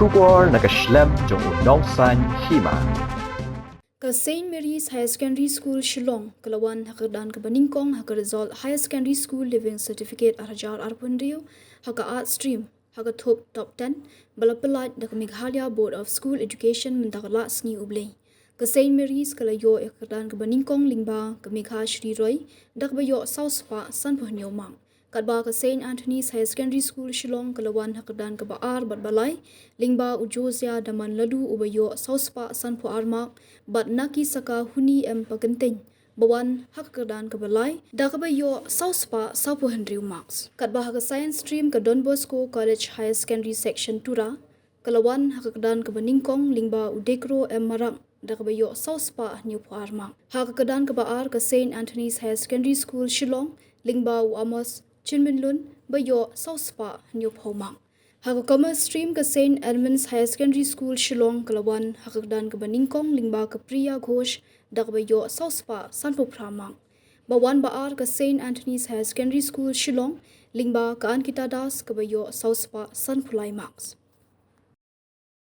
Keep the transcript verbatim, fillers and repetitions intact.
Khubor na ka shlem jong u nongsaiñ hima. Ka Saint Mary's Higher Secondary School Shillong ka la wan ha ka kyrdan kaba nyngkong ha ka result Higher Secondary School Leaving Certificate ar hajar arphew hynriew ha ka Art Stream ha ka thup top ten ba la pyllait da ka Meghalaya Board of School Education mynta ka la sngi U Blei. Ka Saint Mary's ka la ïoh ïa ka kyrdan kaba nyngkong lyngba ka Megha Shri Roy da kaba ïoh saw spah sanphew hynñiew mark. Katba ka Saint Anthony's Higher Secondary School Shillong ka la wan ha ka kyrdan kaba ar bad ba lai lyngba u Josiah Daman Ladu uba ïoh saw spah sanphew ar mark bad Naki Saka Huni M Pakyntein ba wan ha ka kyrdan kaba lai da kaba ïoh saw spah sawphew hynriew marks. Katba ha ka Science Stream ka Don Bosco College Higher Secondary Section Tura ka la wan ha ka kyrdan kaba nyngkong lyngba u Dekro M Marak da kaba ïoh saw spah hynñiewphew ar mark. Ha ka kyrdan kaba ar ka Saint Anthony's Higher Secondary School Shillong lyngba u Amos Chinmynlun ba ïoh saw spah hynñiewphew mark. Ha ka Commerce Stream ka Saint Edmund's Higher Secondary School Shillong ka la wan ha ka kyrdan kaba nyngkong lyngba ka Priya Ghosh da kaba ïoh saw spah sanphew phra mark. Ba wan ba ar ka Saint Anthony's Higher Secondary School Shillong lyngba ka Ankita Das kaba ïoh saw spah sanphew lai marks.